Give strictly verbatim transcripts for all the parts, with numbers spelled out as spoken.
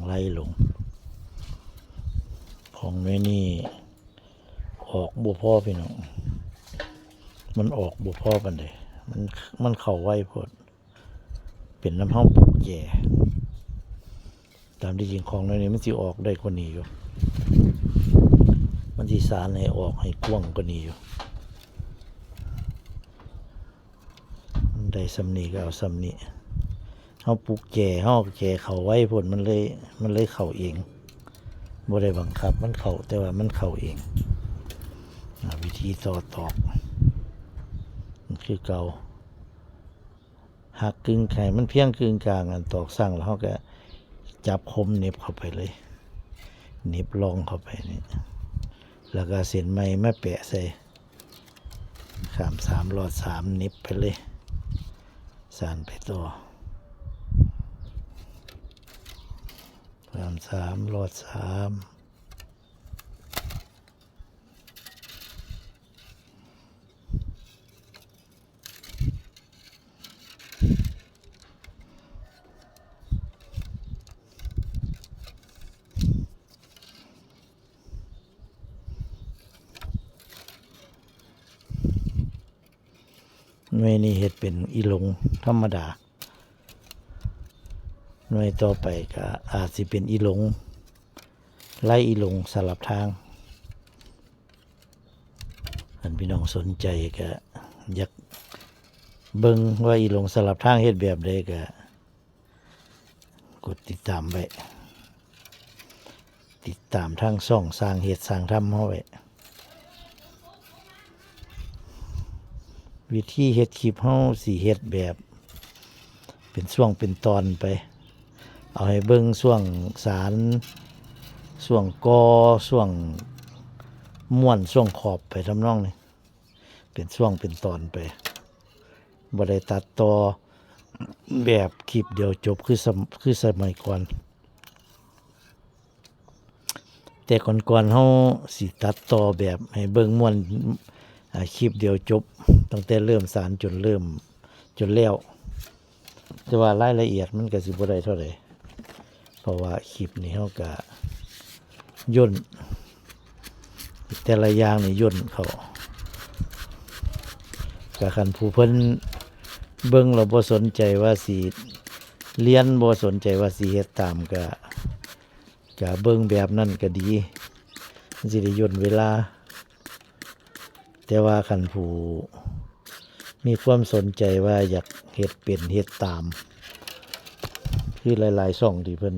ไล่ลง ของหน่วยนี้ออกบ่พอพี่น้อง มันออกบ่พอปานใด มัน มันเข้าไวโพด เป็นนำเฮาปลูกแก่ ตามที่จริงของหน่วยนี้มันสิออกได้กว่านี้อยู่ มันสิสานให้ออกให้กว้างกว่านี้อยู่ ได้ส่ำนี้ก็เอาส่ำนี้ เฮาปลูกแก่ เฮาแก่เข้าไวโพด มันเลย มันเลยเข้าเอง บ่ได้บังคับมันเข้า แต่ว่ามันเข้าเอง อ่า วิธีต่อตอก คือเก่า หักกึ่ง ให้มันเพียงกึ่งกลาง อันตอกซั่ง แล้วเฮาก็จับคมเหน็บเข้าไปเลย เหน็บรองเข้าไปนี่ แล้วก็เส้นใหม่มาแปะใส่ ข้ามสาม ลอดสาม เหน็บไปเลย สานไปต่อ ข้ามสาม ลอดสาม หน่วยนี้เฮ็ดเป็นอีหลงธรรมดา หน่วยต่อไปก็อาจสิเป็นอีหลง ไล่อีหลงสลับทาง คันพี่น้องสนใจก็อยากเบิ่งว่าอีหลงสลับทางเฮ็ดแบบใดก็กดติดตามไว้ ติดตามทางช่องสร้างเฮ็ดสร้างทำเฮาไว้ วิธีเฮ็ดคลิปเฮาสิเฮ็ดแบบ เป็นช่วงเป็นตอนไป เอาให้เบิ่งช่วงสาน ช่วงก่อ ช่วงม้วน ช่วงขอบไปทำนองนี้ เป็นช่วงเป็นตอนไป บ่ได้ตัดต่อแบบคลิปเดียวจบคือสม- คือสมัยก่อน แต่ก่อนๆ เฮาสิตัดต่อแบบให้เบิ่งม่วน อ่า คลิปเดียวจบ ตั้งแต่เริ่มสานจนเริ่ม จนแล้ว แต่ว่ารายละเอียดมันก็สิบ่ได้เท่าใด เพราะว่าคลิปนี้เฮาก็ย่น แต่ละอย่างนี่ย่นเข้า ก็คันผู้เพิ่นเบิ่งแล้วบ่สนใจว่าสิเรียน บ่สนใจว่าสิเฮ็ดตาม ก็ ก็เบิ่งแบบนั้นก็ดี มันสิได้ย่นเวลา แต่ว่าคันผู้มีความสนใจว่าอยากเฮ็ดเป็นเฮ็ดตาม คือหลายๆ ช่องที่เพิ่น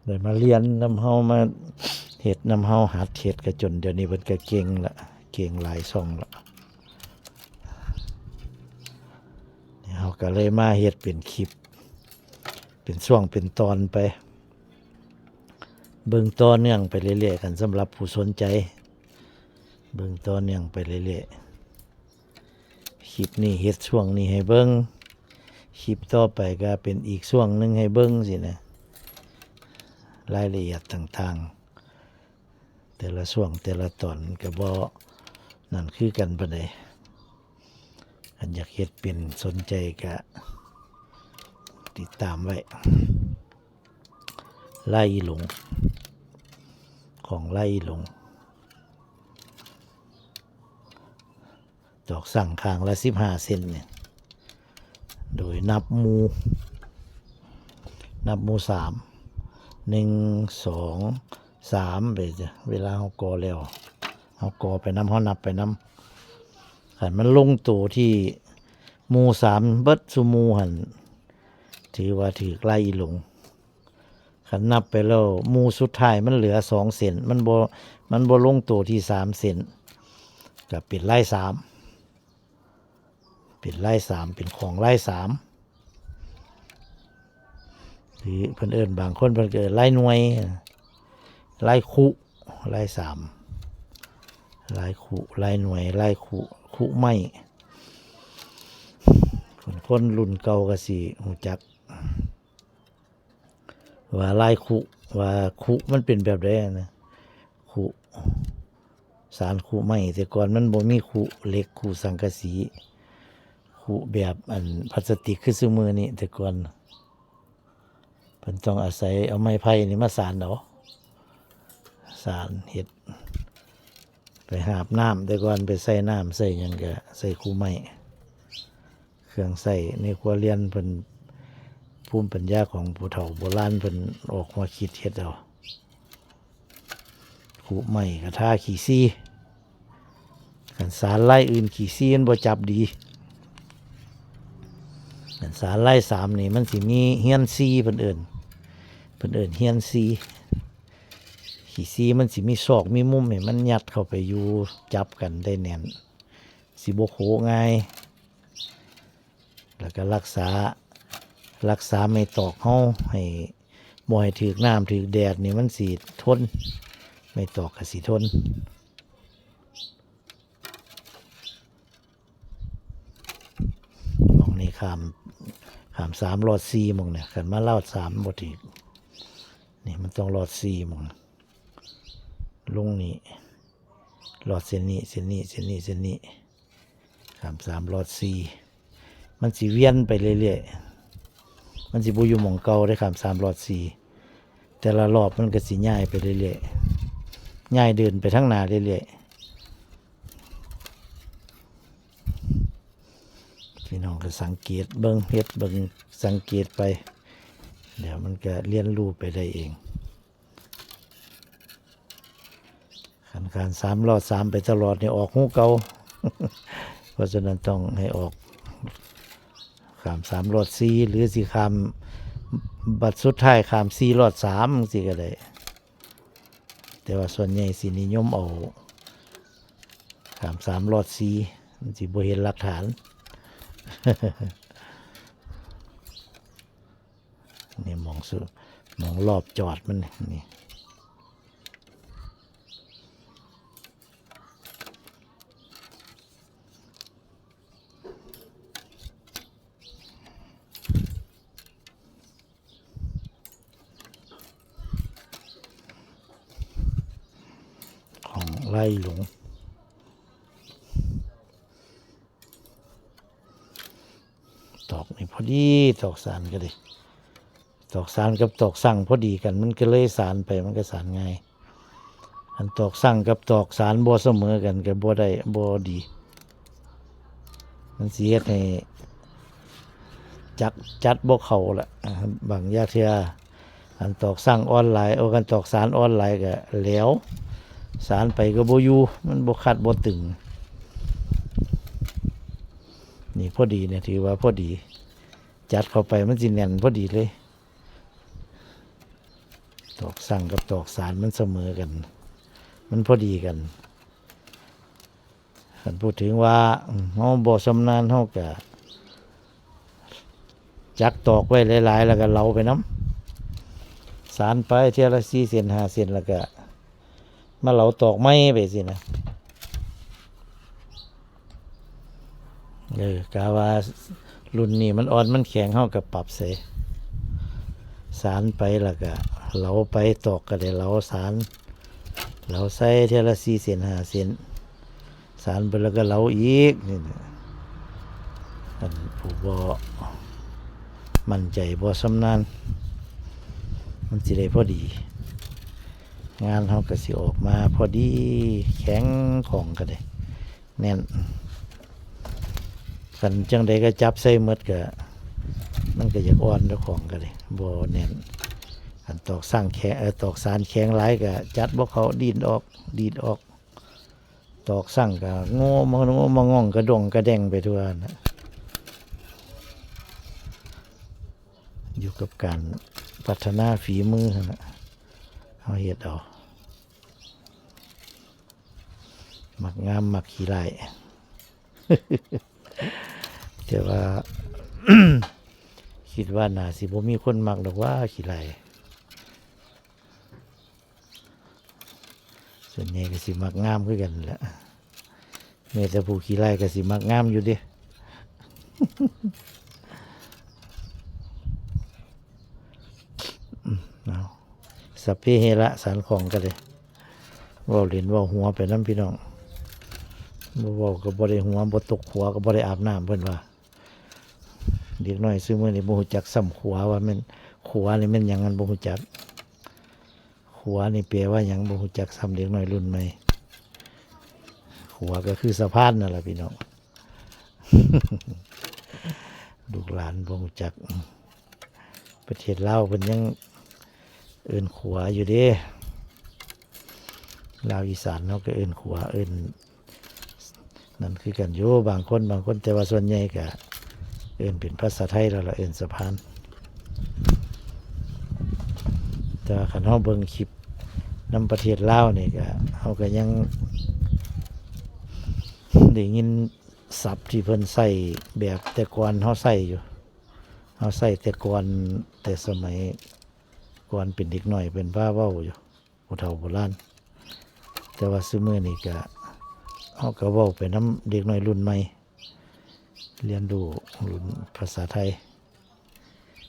ได้มาเรียนนำเฮา มาเฮ็ดนำเฮา หัดเฮ็ดก็จนเดี๋ยวนี้เพิ่นก็เก่งละ เก่งหลายช่องละ เฮาก็เลยมาเฮ็ดเป็นคลิป เป็นช่วงเป็นตอนไป เบิ่งต่อเนื่องไปเรื่อยๆ กัน สำหรับผู้สนใจ เบิ่งต่อเนื่องไปเรื่อยๆ คลิปนี้เฮ็ดช่วงนี้ให้เบิ่ง คลิปต่อไปก็เป็นอีกช่วงหนึ่งให้เบิ่งซี้นะ รายละเอียดต่างๆ แต่ละช่วงแต่ละตอนก็บ่นั่นคือกันปานใด คันอยากเฮ็ดเป็นสนใจก็ติดตามไว้ ไล่อีหลง ของไล่อีหลง ตอกซั่งข้างละสิบห้าเซนเนี่ย โดยนับหมู่ นับหมู่สาม หนึ่ง สอง สาม ไปจ้ะ เวลาเฮาก่อแล้ว เฮาก่อไปนำ เฮานับไปนำ คันมันลงโตที่หมู่สามเบิดซุหมู่หั่น ถือว่าถืกไล่อีหลง คันนับไปแล้วหมู่สุดท้ายมันเหลือสองเส้น มันบ่ มันบ่ลงโตที่สามเส้น ก็เป็นไล่สาม เป็นไล่สาม เป็นของไล่สาม หรือเพิ่นเอิ้น บางคนเพิ่นก็เอิ้นไล่หน่วย ไล่คุ ไล่สาม ไล่คุ ไล่หน่วย ไล่คุ คุไม้ คน คนรุ่นเก่าก็สิฮู้จัก ว่าลายคุ ว่าคุมันเป็นแบบใดนะ คุ สานคุไม้ แต่ก่อนมันบ่มีคุเหล็ก คุสังกะสี คุแบบอันพลาสติกคือซุมื้อนี้ แต่ก่อน เพิ่นต้องอาศัยเอาไม้ไผ่นี่มาสานเอา สานเฮ็ด ไปหาบน้ำ แต่ก่อนไปใส่น้ำใส่หยังก็ใส่คูไม้ เครื่องใช้ในครัวเรือนเพิ่น ภูมิปัญญาของผู้เฒ่าโบราณเพิ่นออกมาคิดเฮ็ดเอา คูไม้กะทาขี้ซี้ คันสานลายอื่นขี้ซี้มันบ่จับดี คันสานลายสามนี่มันสิมีเฮียนซี้ เพิ่นเอิ้น เพิ่นเอิ้นเฮียนซี้ ขี้ซี้มันสิมีซอกมีมุมให้มันยัดเข้าไปอยู่ จับกันได้แน่น สิบ่โขง่าย แล้วก็รักษา รักษาไม้ตอกเฮาให้ บ่ให้ถืกน้ำถืกแดดนี่มันสิทน ไม้ตอกก็สิทน หม่องนี้ข้าม ข้ามสามลอดสี่หม่องเนี่ย คันมาลอดสามบ่ถืก นี่มันต้องลอดสี่หม่อง ลงนี่ ลอดเส้นนี้ เส้นนี้ เส้นนี้ เส้นนี้ ข้ามสามลอดสี่ มันสิเวียนไปเรื่อยๆ มันสิบ่อยู่หม่องเก่าเด้ ข้ามสามลอดสี่ แต่ละรอบมันก็สิย้ายไปเรื่อยๆ ย้ายเดินไปทางหน้าเรื่อยๆ พี่น้องก็สังเกตเบิ่ง เฮ็ดเบิ่ง สังเกตไป เดี๋ยวมันก็เรียนรู้ไปได้เอง คันข้ามสามลอดสามไปตลอดนี่ออกฮูเก่า เพราะฉะนั้นต้องให้ออก ข้ามสามลอดสี่ หรือสิข้าม บัดสุดท้ายข้ามสี่ลอดสามจั่งซี้ก็ได้ แต่ว่าส่วนใหญ่สินิยมเอา ข้ามสามลอดสี่ มันสิบ่เห็นหลักฐาน นี่หม่องสุ หม่องรอบจอดมันนี่ นี่ ของไร่หลวง ตอกนี่พอดี ตอกสานก็ดี ตอกสานกับตอกสั่งพอดีกัน มันก็เลยสานไป มันก็สานง่าย อันตอกสั่งกับตอกสานบ่เสมอกันก็บ่ได้ บ่ดี มันสิเฮ็ดให้ จัก จัดบ่เข้าละ อ่า บางอย่างเทื่อ อันตอกสั่งอ่อนหลาย โอ้ คันตอกสานอ่อนหลายก็แหลว สานไปก็บ่อยู่ มันบ่คัดบ่ตึง นี่พอดีเนี่ย ถือว่าพอดี จัดเข้าไปมันสิแน่นพอดีเลย ตอกสั่งกับตอกสานมันเสมอกัน มันพอดีกัน คันพูดถึงว่า อืม เฮาบ่ชำนาญ เฮาก็จักตอกไว้หลายๆ แล้วก็เหลาไปนำ สานไปเทื่อละสี่เส้นห้าเส้น แล้วก็มาเหลาตอกใหม่ไปสินะ เออ กะว่ารุ่นนี้มันอ่อนมันแข็ง เฮาก็ปรับใส่ สานไปแล้วก็เหลาไป ตอกก็ได้เหลา สาน เหลาใส่เทื่อละสี่เส้นห้าเส้น สานไปแล้วก็เหลาอีก นี่นะ อันผู้บ่มั่นใจ บ่ชำนาญ มันสิได้พอดี งานเฮาก็สิออกมาพอดี แข็งของก็ได้ แน่น คันจั่งใดก็จับใส่หมดก็ มันก็อยากอ่อนเจ้าของก็ได้ บ่แน่น อันตอกสั่งแข็ง เอ่อ ตอกสานแข็งหลายก็จัดบ่เข้า ดีดออก ดีดออก ตอกสั่งก็โง่มา โง่มาง่องกระด้งกระแด้งไปทั่วนะ อยู่กับการพัฒนาฝีมือหั่นล่ะ เฮาเฮ็ดเอา มักงามมักขี้ร้าย แต่ว่า คิดว่าน่าสิบ่มีคนมักดอกว่าขี้ร้าย ส่วนใหญ่ก็สิมักงามคือกันแหละ แม้แต่ผู้ขี้ร้ายก็สิมักงามอยู่เด้ เอา สัพเพเหระ สานของก็ได้ เว้าเล่นเว้าหัวไปนำพี่น้อง บ่เว้าก็บ่ได้หัว บ่ตกหัวก็บ่ได้อาบน้ำ เพิ่นว่า เด็กน้อยซุมื้อนี้บ่ฮู้จักซ้ำขัว ว่าแม่น ขวานี่แม่นหยัง มันบ่ฮู้จัก ขวานี่แปลว่าหยัง บ่ฮู้จักซ้ำ เด็กน้อยรุ่นใหม่ ขวาก็คือสะพานนั่นล่ะพี่น้อง ลูกหลานบ่ฮู้จัก ประเทศลาวเพิ่นยังเอิ้นขวาอยู่เด้ ลาวอีสานเฮาก็เอิ้นขวา เอิ้นนั่นคือกันอยู่ บางคน บางคน แต่ว่าส่วนใหญ่ก็เอิ้นเป็นภาษาไทยแล้วล่ะ เอิ้นสะพาน แต่ว่าคันเฮาเบิ่งคลิปนำประเทศลาวนี่ก็ เฮาก็ยังได้ยินศัพท์ที่เพิ่นใช้แบบแต่ก่อนเฮาใช้อยู่ เฮาใช้แต่ก่อน แต่สมัยก่อนเป็นเด็กน้อยเพิ่นพาเว้าอยู่ ผู้เฒ่าโบราณ แต่ว่าซุมื้อนี้ก็ เฮาก็เว้าไปนำเด็กน้อยรุ่นใหม่ เรียนรู้รุ่นภาษาไทย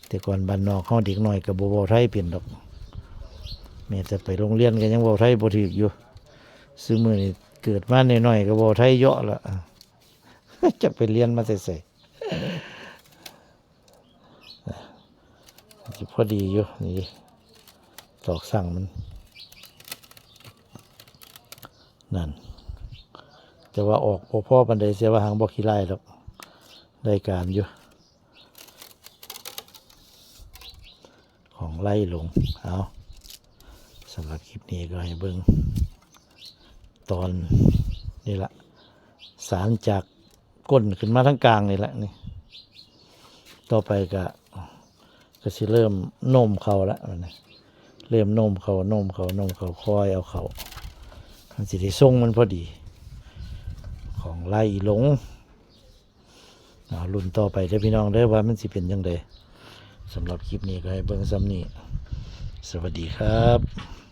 แต่ก่อนบ้านนอกเฮาเด็กน้อยก็บ่เว้าไทยเป็นดอก แม้แต่ไปโรงเรียนก็ยังเว้าไทยบ่ถูกอยู่ ซุมื้อนี้เกิดมาน้อยๆก็เว้าไทยเหยาะละ จักไปเรียนมาแต่ไส สิพอดีอยู่ นี่ ตอกสั่งมัน นั่น แต่ว่าออกบ่พอปานใด เสียว่าหางบ่ขี้ร้ายดอก ได้การอยู่ ของไล่หลง เอา สำหรับคลิปนี้ก็ให้เบิ่ง ตอนนี่ละ สานจากก้นขึ้นมาทางกลางนี่ละนี่ ต่อไปก็ ก็สิเริ่มโน้มเข้าละ เริ่มโน้มเข้า โน้มเข้า โน้มเข้า ค่อยเอาเข้า มันสิได้ทรงมันพอดี ของไล่หลง เอารุ่นต่อไปเด้อพี่น้องเด้อ ว่ามันสิเป็นจั่งใด สำหรับคลิปนี้ก็ให้เบิ่งส่ำนี้ สวัสดีครับ